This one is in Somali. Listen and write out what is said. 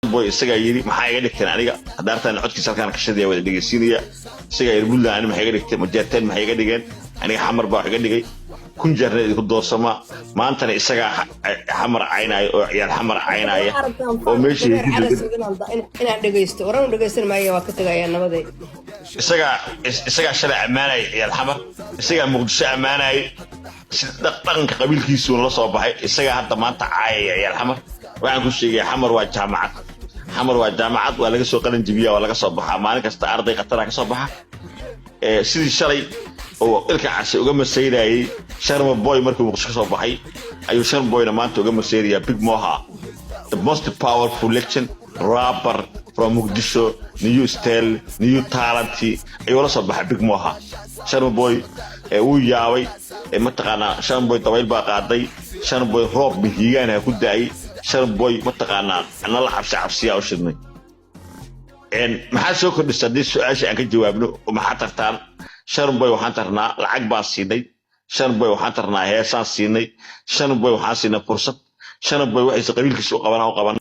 Boy isagaa yidhi, "Maxaa iga dhigteen aniga?" Hadaartaan codkiisa halkaan kashadaya, wada dhegeysiinaya. Isagaa yidhi, "Puntland ani maxay iga dhigteen? Majeerteen maxay iga dhigeen? Aniga Xamar baa wax iga dhigay." Kun jeerna idinku doorsama. Maantana isagaa Xamar caynaya oo ciyaal Xamar caynaya oo meeshii Inaan dhegeysto waran dhegeysan maayo, waa ka tegayaa nabaday. Isagaa shalay ammaanaya ciyaal Xamar, isagaa Muqdisho ammaanayay, si dhaqanka qabiilkiisuuna la soo baxay. Isagaa hadda maanta caayaya ciyaal Xamar. Waxaan ku sheegaya, Xamar waa jaamacad. Xamar waa jaamacad, waa laga soo qalin jebiya, waa laga soo baxaa. Maalin kasta arday khatara ka soo baxa. Sidii shalay oo Ilka Case uga masayrayay Sharma Boy markuu Muqdisho ka soo baxay, ayuu Sharma Boyna maanta uga masayrayaa Big Moha, the most powerful legend rapper from Muqdisho. New style, new talent ayuu la soo baxay Big Moha. Sharma Boy wuu yaabay. Mataqaanaa, Sharma Boy dabayl baa qaaday. Sharma Boy roob mihigaanha ku da'ay. Sharma Boy, mataqaanaa, nala cabsi cabsiyaa u shidnay. Maxaa soo kordhisa haddii su-aasha aan ka jawaabno? Maxaa tartaan Sharma Boy? Waxaan tarnaa lacag baan siinay. Sharma Boy waxaan tarnaa heesaan siinay. Sharma Boy waxaan siinay fursad. Sharma Boy waxayse qabiilkiisa u qabanaa u qaban.